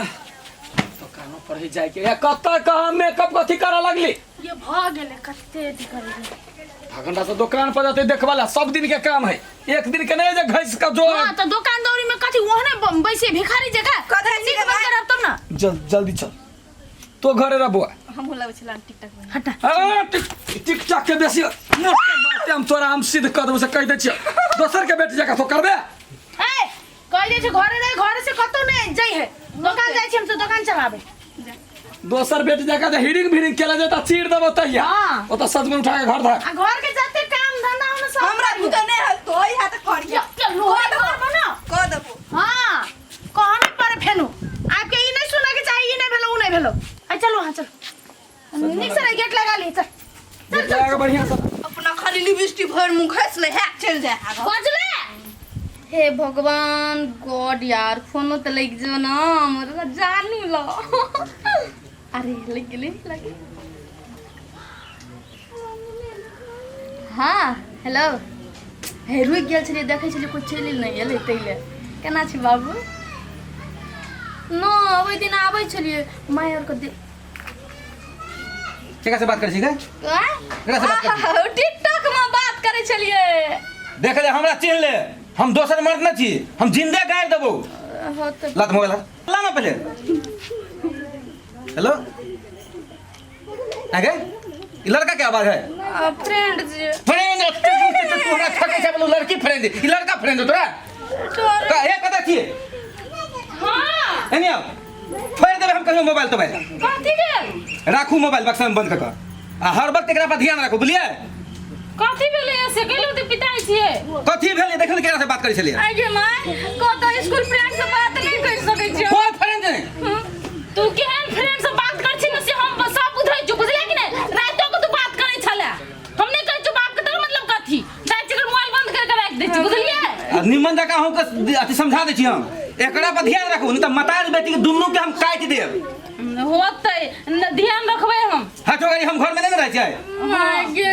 दोकानो पर ही जाए के या कतऽ कहाँ मेकअप कथी करऽ लगली। ये भ गेलै, कते अथी करै। आधा घंटा से दोकान पर जाते देखबा ला, सब दिन के काम है, एक दिन के नहीं जे घैस का जो। हां, त दोकान दौरी में कथी ओहने बैसे भिखारी जका कथी नीक छै बन रहब तब ना। जल्दी चल तो घरे रह बुआ। हमहूँ लगै छलै टिकटक बना। हटा। आ, टिक टिक टाक के बेसी मोटे मारते हम तोरा, हम सिद्ध कर देबो से कह दै छियो, दोसर के बेटी जका तो करबे। ए, कहलिए छै घरे रह, घरे से कतौ नहीं जाइ है, दोकान जाइ छै हम तो दोकान चलाबे। दोसर बेटी जका जे हिरिंग भिरिंग केला जेता चीर देबो तहिया। हाँ। ओ त सजमनि उठा के घर धर। आ घर के जते काम धंधा हम सब हमरा बुते नहि होत, तो ओहि हाथ करिया। चल लोहा करबो ना। कऽ देबो। हां, कहने पर फेनु आपके ई नहीं सुने के चाहिए, ई नहीं भेलो उ नहीं भेलो। आ चलो, हां चलो, नीक से गेट लगा ली, चल। गेट लगा के बढ़िया से। अपना खाली लिपस्टिक भरि मुँह घसि ले है, चलि जाए आगाँ। बजले। हे भगवान गॉड यार, फोनो तऽ लागि जो ना मोर जानू ल। अरे लागि गेलै, लागि। हाँ हेलो, हे रुकि गेल छलियै, देखै छलियै कोइ चलि नहि गेलै ताहि लए। केना छी बाबू? न ओहि दिन आबै छलियै माय आरके दे। केकरा से बात करै छी गे? केकरा से बात करै छी? टिकटॉक में बात करै छलियै। देख ले, हमरा चिन्ह ले, हम दोसर मर्द न छी, हम जिंदे गाड़ि देबो। हो तऽ। ला त मोबाइल ला ना पहले। हेलो, आगे ई लड़का के आवाज है? फ्रेंड जी। फ्रेंड ओते दूर से तू हमरा ठकै छै, बोलू लड़की फ्रेंड, ई लड़का फ्रेंड तोरा का हे? कतऽ छियै? हां। एने आउ, फोड़ि देबै हम कहियो मोबाइल तोबाइल। कथी भेल? राखू मोबाइल बक्सा में बंद कऽ कऽ आ हर वक्त एकरा पर ध्यान राखू, बुझलियै? कथी भेलै से गेलौ तऽ पिताइ छियै। कथी भेलै? देखल केकरा से बात करै छलियै। आइ गे माय, कतौ स्कूल फ्रेंड से बात नहि करि सकै छियै। कोन फ्रेंड नहि? तू केहन फ्रेंड से बात कर छी ने से हम सब बुझै छी, बुझले कि नहीं? रातो के तू बात करै छले, हम नहीं कहै छी बाप के तोर मतलब कथी जाइ छी, मोबाइल बंद कर के राख दै छी, बुझलियै? आ निमन जकाँ अहूँके अथी समझा दै छी हम, एकरा पर ध्यान राखू, नहीं तऽ मतार बेटी के दुनू के हम काटि देब। होतै न, ध्यान रखबै हम। हटो गाड़ी, हम घर में नहीं ने रहै छियै। माय गे।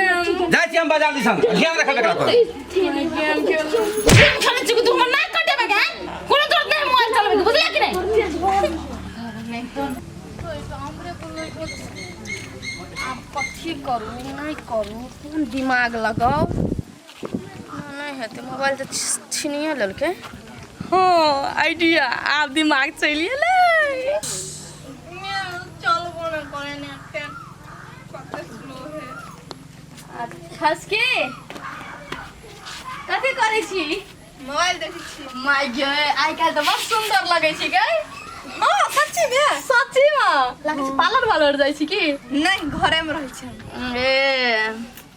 जाइ छी हम बाजार दिसन, ध्यान रखब एकरा पर। गेम खेल। गेम खेलै छी तू, हमर नाक कटेबै के? कोनो जरूरत नहीं मोबाइल चलबै के, बुझलियै कि नहीं? आब कथी करू नहि करू, कोन दिमाग लगाउ? नहि हेतै, मोबाइल तऽ छिनिए लेलकै। हँ, आइडिया, आब दिमाग चलि गेलै। चलबो नहि करै ने, फेर कते स्लो है। खसकी, कथी करै छी? मोबाइल देखै छी। माय गे, आइ काल्हि तऽ बड़ सुन्दर लगै छी गै। हँ, सच्ची मे? सच्ची मे लागै छै। पार्लर वार्लर जाइ छी की? नहि, घरे मे रहै छी हम। ए,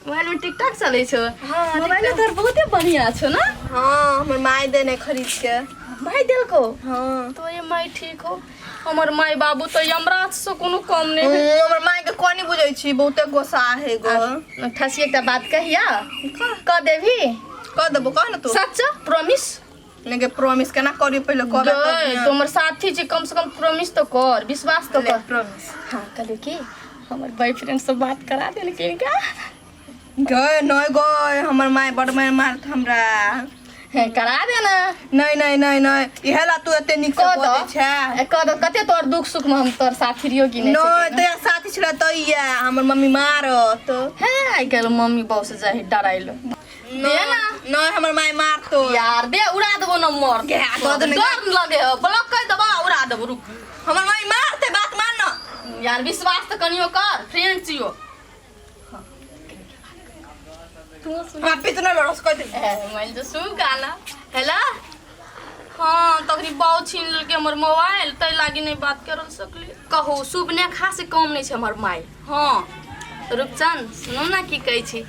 मोबाइल में टिकटॉक चलै छौ? हाँ। मोबाइल तोहर बहुते बढ़िया छौ ना? हाँ, हमर माय देने खरीद के। माय देलको? हाँ। तो ये माय ठीक हो। हमर माय बाबू तऽ यमराज से कोनो कम नहि है। हमर माय के कोनी बुझै छी, बहुते गोस्सा है गो। ठसी, एकटा बात कहिया, कह देबही? कह देबो, कह न तू। सच प्रॉमिस? नहि गे, प्रॉमिस केना करियो? पहिले कहबे तब गै, ने। तो हमर साथी छी, कम से कम प्रॉमिस तो कर, विश्वास तो ले, कर। प्रॉमिस। हाँ, कहलियो कि हमर बॉयफ्रेंड से बात करा देलखिन का? गए नहीं गए, हमर माय बड़ मार मारत हमरा। हे, करा देना। नहीं नहीं नहीं नहीं, इहे ला तू एते नीक से कह बजै दो। छै। ए, कह दो, कते तोर दुख सुख में हम तोर साथी रहियो कि नहीं? नहीं, तो साथी छला तो इया हमर मम्मी मारत। हे, आइ काल्हि मम्मी बाबू से जाइ डराइलो। दे ना। नहीं, हमर माय मारतो। यार दे, उड़ा देबो नंबर। गे, दऽ दे ने। डर लगे हो, ब्लॉक कर देबो, उड़ा देबो, रुक। हमर माय मारते, बात मान न। यार, विश्वास तो कनियो कर, फ्रेंड छियो तू। सुन। हमरा पितना लड़स कह दे। ए, मान जो सुन गाना। हेलो, हाँ, तखनी बाऊ छीन लेलकै हमर मोबाइल, ताहि लागी नहि बात कर सकली। कहू, सुबनेखा से कम नहि छै हमर माय। हाँ रूपचंद, सुनू ना की कहै छी।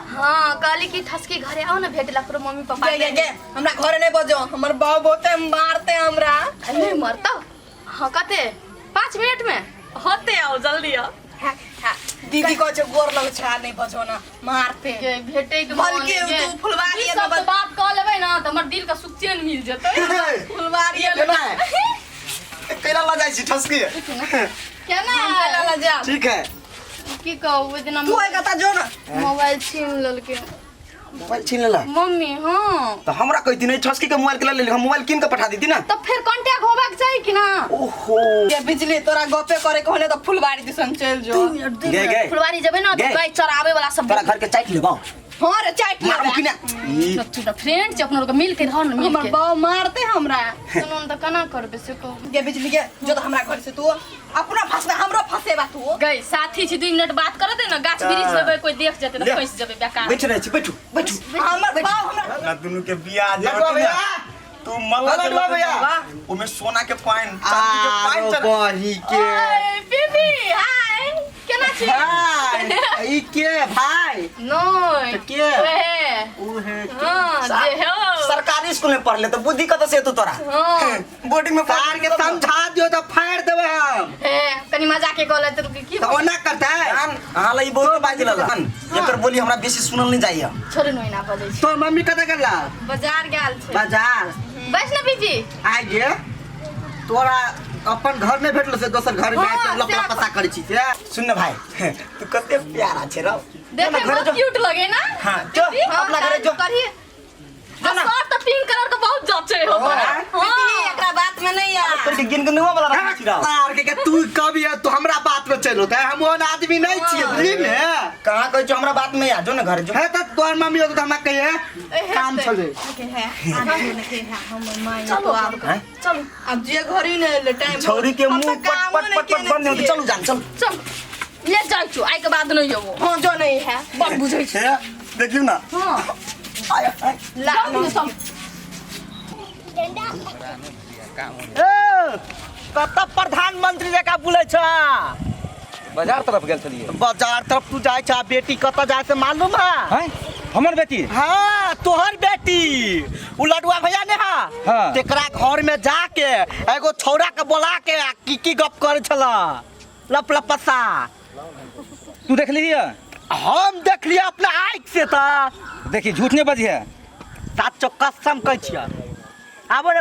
हाँ, कहली कि ठसकी घरे आउ ने भेटला करो मम्मी पापा। गे गे गे, हमरा घरे नहीं बजो, हमर बाऊ बहुते मारते हमरा। नहीं मरता। हाँ, कते 5 मिनट में होते, आओ जल्दी आओ। हाँ, हाँ, दीदी कहै छै गोर लग छै, नहीं बजो ना, मारते। गे, भेटै के मन बल्कि गे। तू फुलवारी ई सब तऽ बात कऽ लेबै ना तऽ हमर दिल के सुख चैन मिल जेतै। फुलवारी। केना है? कैला ला जाइ छी ठसकी? केना हम ला जाब। ठीक है। की कहू, ओहि दिना तू एक कता जो ना। मोबाइल छीन लेलकै। मोबाइल छीन लेला मम्मी हाँ तो हमरा कहती नहीं ठसकी के मोबाइल के ले ले हम मोबाइल कीन के पठा देती ना तो फिर कांटेक्ट होबाक चाही कि ना ओहो ये बिजली तोरा गपे करे के होले त फुलबाड़ी दिसन चल जो गे गे फुलवारी जेबै ना गे। तो गाय चरावे वाला सब तोरा घर के चाट लेबो हां रे चाट मारबो कि ना ई, तू फ्रेंड छै अपनो के मिल के रह न मिल हमर के बाऊ मारते हमरा सुनू न त केना करबै से कहू गे बिजली के जो तो हमरा घर से तू अपना फंसबे हमरो फंसेबा तू गई साथी छी 2 मिनट बात करत है ना गाछ वृक्ष जेबै कोई देख जेतै त ले। फंस जेबै बेकार बैठ रहे छी बैठू बैठू हमर बाऊ हमरा ना दुनू के बियाह जे लडुआ होतै ना, भैया। तू मल्ला के लडुआ भैया। ओमे सोना के पाइन चांदी के पाइन चढ़ बही के ओए, बीबी हाय केना छी भाई ई के भाई नोय तो के? ओहे उहे हां जे हो सरकारी स्कूल में पढ़ले तो बुद्धि कत से तू तोरा हाँ। बोर्डिंग में सार के समझा दियो तो फाड़ देबै हम ए कनी मजाक के कहले त की तो ओना करता है अहाँ ला ई बहुत बाजि ललन एकर बोली हमरा बेसी सुनल नहीं जाइए छोड़ू नोय ना बजै छी तो मम्मी कतऽ गेला बाजार गेल छै बाजार बैस ना बीबी आइ गे तोरा अपन घर नहीं भेटलो से दोसर घर में हाँ, आके लपला से पता करै छी से सुन ना भाई तू कते प्यारा छे रौ देखे घरे बहुत जो। क्यूट लगे ना हाँ, जो, अपना घरे जो। करी जो ना। शर्ट तो पिंक कलर के बहुत जचे हो हाँ। बिजली एकरा बात में नहीं आ तोर के गिन गिन वाला रखै छी रौ सार के तू कभी है तू हमरा बात में चल होता है हम ओहन आदमी नहीं छियै बुझली ने कहाँ कहै छौ हमरा बात में आ जो ना घरे जो है त तोहर मम्मी होतो त हमरा कहिए काम छले के है आगे ने के है हमर माई चलो आब हैं? चलो अब जे घर ही नहीं ले टाइम छौरी के हम मुंह तऽ पट कामो पट नहि पट पट केने बंद होतै छियै। चलू जान चल चल ले जाइ छु आइ के बाद नहीं जेबो हाँ जो नहीं है बड़ बुझै छी हे देखियौ ना हां आय आय ला चल ए कतऽ प्रधानमंत्री जकाँ बोलै छ बाजार तरफ गेल छलियै बाजार तरफ तू जाइ छ बेटी कतऽ जाइ से मालूम है हैं हमर बेटी हाँ तोहर बेटी उ लडुआ भैया ने हा हाँ। तेकरा घर में जाके एगो छौड़ा के बोला के आ की की गप करे छला लप लपसा तू देखली है हम देखलिए अपना आँख से त देखी झूठ नहीं बजिहे सात कसम कहै छियै आबो रे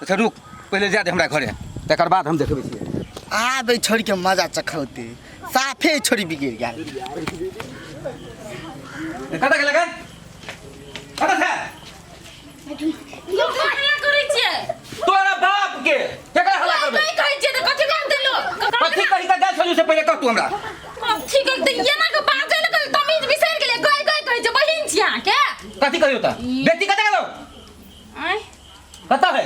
अच्छा रुक पहिले जा दे हमरा घरे तकर बाद हम देखबै छियै आब छोड़ के मजा चखौते साफे छोड़ी बिगड़ गेल कतऽ गेलै गे कतऽ छै लोक हल्ला करै छियै तोरा बाप के केकरा हल्ला करबै नहीं कहै छियै तऽ कथी कहतै लोक कथी कही तऽ गेल छलियै से पहिले कह तू हमरा कथी कहतै एना के बाजै लए कहै तमीज बिसरि गेलै गय गय कहै छै बहिन छी अहाँके कथी कहियो तऽ बेटी कतऽ गेलौ आँय कतऽ है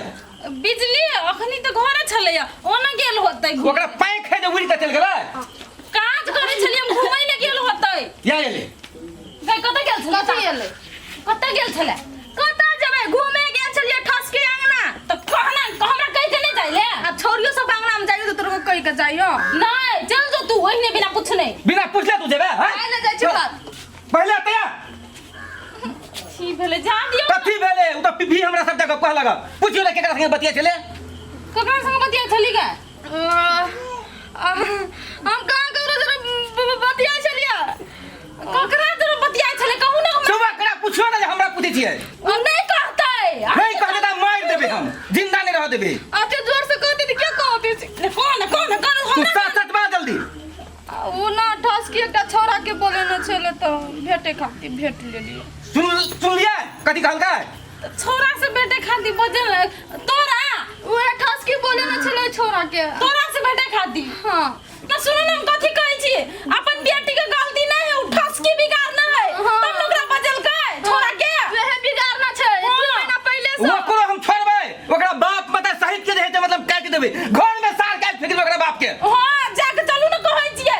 बिजली अखनी तऽ घरे छलैया ओना गेल होतै घूमे। ओकरा पैंख है जे उड़ि कऽ चलि गेलै काज करै छलियै हम घूमै लए गेल होतै या एलै गय कतऽ गेल छलै कथी एलै कतऽ गेल छलै कतऽ जेबै घूमे गेल छलियै ठसके अंगना तऽ कहना हमरा कहि के नहि जाइ ले आ छौरियो सब अंगना में जाइयो तऽ तोरो कहि के जाइयो नहीं चल जो तू ओहिने बिना पूछने बिना पूछले तू जेबे हैं आइ ले जाइ छी बात पहिले तैयार की भेलै जा दियौ कथी भेलै उ तऽ पीभी हमरा सबटा गप कहलक पुछियो ने केकरा संगे बतिया छलै ककरा संग बतिया छली गे हम कहाँ ककरो जरा बतिया छलियै ककरा जरा बतिया छलै कहू ने हमरा सुबह करा पुछियो ने जे हमरा पूछै छियै ओ नहीं कहतै नहीं कहतै तऽ मारि देबै हम जिंदा नहीं रह देबै अते जोर से कहती तऽ के कहती कौन कौन कौन तू सच सच बात जल्दी ओ ना ठसकी एकटा छौड़ा के बोलेने छलै तऽ भेटे खातिर भेट लेलियै सुन सुनलियै कथी कहलकै छोरा से बेटे खातिर बजल तोरा उहे ठसकी बोलेने छलै छौड़ा के तोरा से बेटे खातिर हाँ ना सुनू ना हम कथी कहै छी अपन बेटी के गलती नहीं है उ ठसकी बिगाड़ना है हाँ। तब लोग ओकरा बजलकै छोरा के उहे बिगाड़ना छै 2 महीना पहिले से ओकरो हम छोड़बै ओकरा बाप माता सहित के जे हेतै मतलब काटि देबै घर में सार काटि फेंक देबै ओकरा बाप के हां जाके चलू ना कहै छियै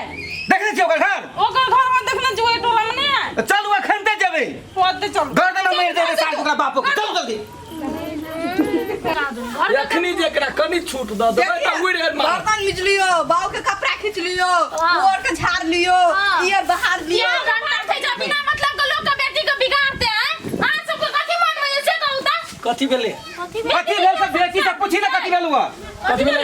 देखने छियै ओकर घर ओकर घर में देखने छियै ओहि टोला में नहीं है चलू अखन ते जेबै ओते चलू गर्दन मारि देबै सार ओकरा बापो के चलू जल्दी एखनी जे एकरा कनी छूट दऽ देबै तऽ उड़ि गेल मार बर्तन मिच लियो बाऊ के कपड़ा खींच लियो ओर के झाड़ लियो ईयर बहार लियो ये घंटा से जब बिना मतलब के लोग के बेटी के बिगाड़ते हैं अहाँ सबके कथी मन में से कहू त कथी भेलै कथी भेल से बेटी से पूछी ना कथी भेल हुआ कथी भेलै